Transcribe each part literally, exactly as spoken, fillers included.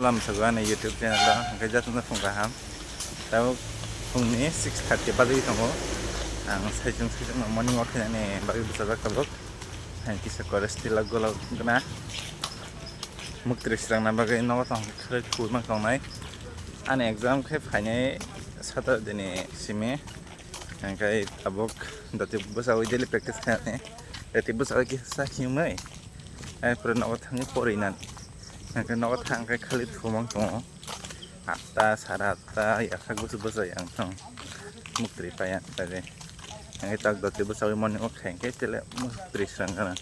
Lam sago ani YouTube channel o, hwnkhe jotono phung kaham. Tabuk phungni six thirty bagwi tongo. Ang saichung saichung no morning walk khainani bagwi bwchajak tabuk. Ang kisa college tila golok gana. Muktri srangna bagwi nogo tong khwrwk khulma tongnai. Ani exam khe phainai Saturday ni simi. Hwnkhe tabuk doti bwchawi daily practice khainani. Doti bwchawi kisa khimwi. Ai pore nogo thangwi porinan. Hwnkhe nogo thangkhe khali thumang tongo. Atta, sara atta, yakhak bwswk bwsai ang thang. Muktri pai ang pai de. Ang tak doti bwsawi morning walk khai khe tele muktri srang gana.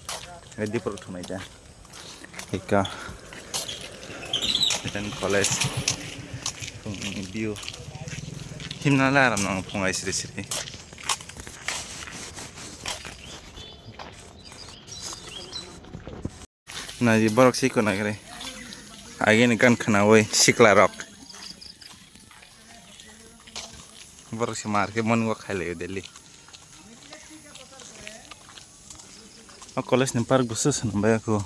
Ang dipor thumai ja. Ika. Eden College. Phung view. Himna la aram nang phung ai sri sri. Naidi borok si ko nagre. Agini gan khwnawi sikla rok. Borok si mar khe morning walk khai laio daily. O college ni park bo se swnam bai kho.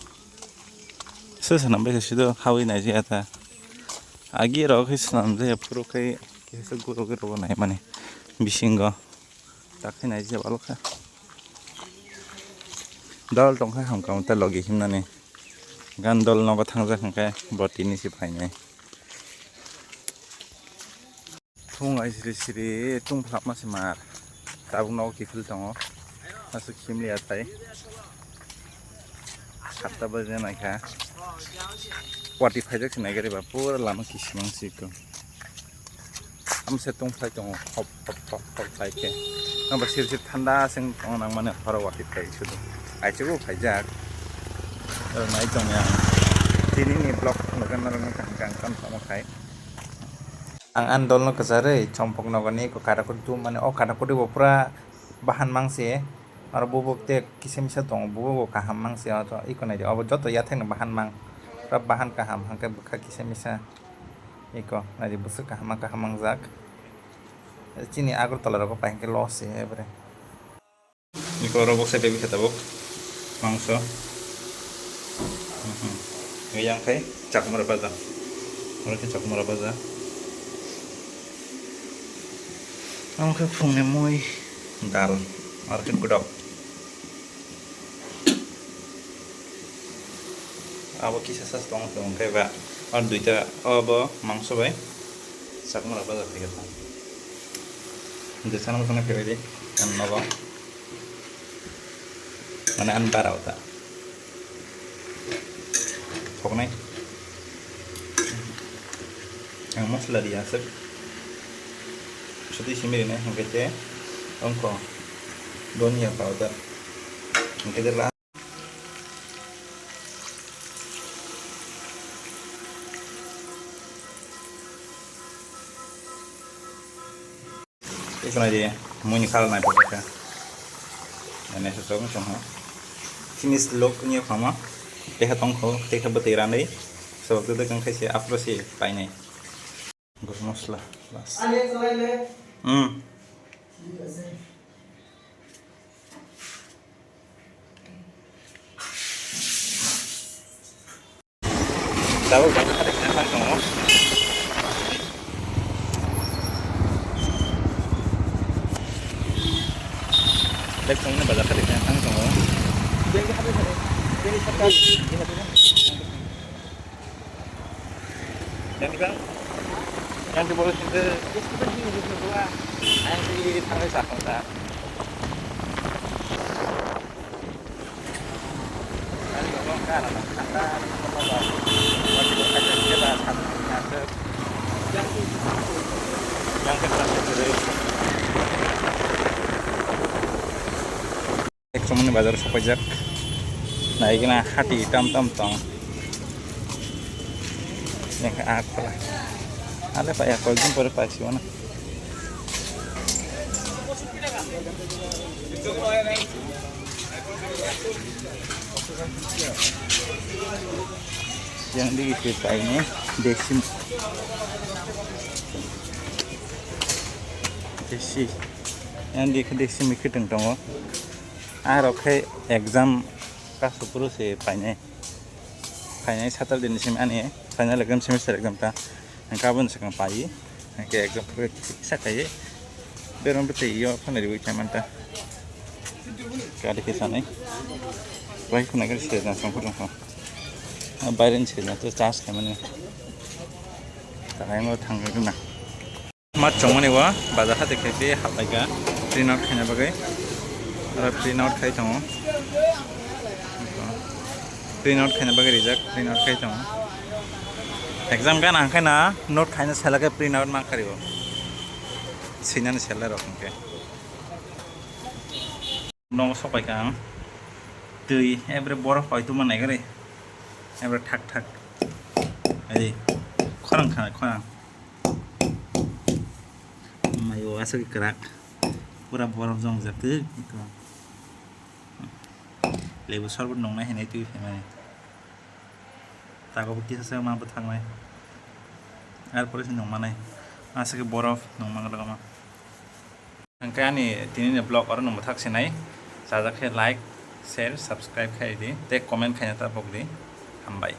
Se swnam bai khe sido hawi naijaya ta. Agi rok khe swnam jaya phuru khai kisa guro guro bo nai mani bisingo. Takhe nai je balokha. Dol tongkha hamkha ta logi himnani. Gan dol nogo thangjak hwnkhe bo tini si phainai. Phung ai siri siri tungphlakma se mar. Tabuk nogo kiphil tongo. Aswk himliya tai. Satta baje naikha. Wati phaijak se naigari ba pura lama kisimang si ko. Amse tungphlai tongo, hop, hop, hop, hop khlai khe. Nokbar sir sir thanda se wng tong nang mani horo watwi phai sudu. Aichugo phaijak. Oro nai tongya. Tini ni vlog phunukna norokno kaham kaham tamo khai. Ang ani dolno kwcharwi chompok nogani eko kadakuti tumani, o kadakuti bo pura bahan mangse. Aro bubuk te kisa misa tongo, bubuk bo kaham mangse. Eko naidi, obo joto yathekni bahan mang. Pura bahan kaham, hwnkhe bwkha kisa misa. Eko, naidi bwswk kaham ma kaham mangjak. Chini Agartala rogo pai hwnkhe loss se hai bre. Eko oro boksa tebikha tabuk mangso. Mhm. Yang khai chakmara baja. Oro khe chakmara baja. Amo khe phungni mui dal. Oro khe gwdok. Abo kisa sa tong tong khe ba. Ar duita abo mangso bai chakmara baja thai khe tong. Duita no phunai phai di. Ang nogo. Mane ang bara uta. Thoknai. Ang masla di aswk. Sudi simi rinai hwnkhe te ongko dhoniya powder. Hwnkhe te la. Tei khwnai di, mui ni khala naitok kha. Nai se chok wng tong kha. Finish look wngya phama. Tei kha tong kho, tei kha bwtwi ranwi. Chok twi twi kang khai se aphuru se painai. Garam masala, bas. Hmm. Tabuk bazar khadik nang tongo. Tabuk bazar khadik nang tongo. Yang di bang, yang di bawah sini. Yang di tangkai satu tak. Ekchomoni bazar sopaijak. Naigina hati tam tam tong. Yang ke akla. Ale paya koi din pore paisi wana. Yang di khe paine desi. Desi. Yang di khe desi mikhe tong tongo. Aro khe exam ka supuru se paine. Paine Saturday ni simi ani. Final exam, semester exam ta. Hingke aboni swkang pai. Hingke exam kisa kaiye. Berom bete iyo phano riwi chamanta. Kari kisa nai. Bai khuna kari se na song khurung song. Bayre ni se na to chas khaimani. Tanai mo thang na. Ma chongmani wa bazar hati khe be haplaika print out khaina bagwi. Aro print out khai tongo. Print out khaina bagwi rijak, print out khai tongo. Exam gana hwnkhe na note khaina sela khe print out ma khario. Sinani sela rok hwnkhe. Nogo sok paikha ang. Twi, ebre borof pai tuma nai gari. Ebre thak thak. Adi, khorang kha, khorang. Mayo aswk kwrak. Pura borof jong jak twi. Lebu sorbot nungnai hinwi twi phaimani. Tago bo kisa se ma bwthaknai. Ar pore se nungmanai. Aswk borof nungma glak ma. Hingke ani tini ni vlog oro nung bwthak sinai. Chajak khe like, share, subscribe khai di. Tei comment khaina ta pok di. Hambai.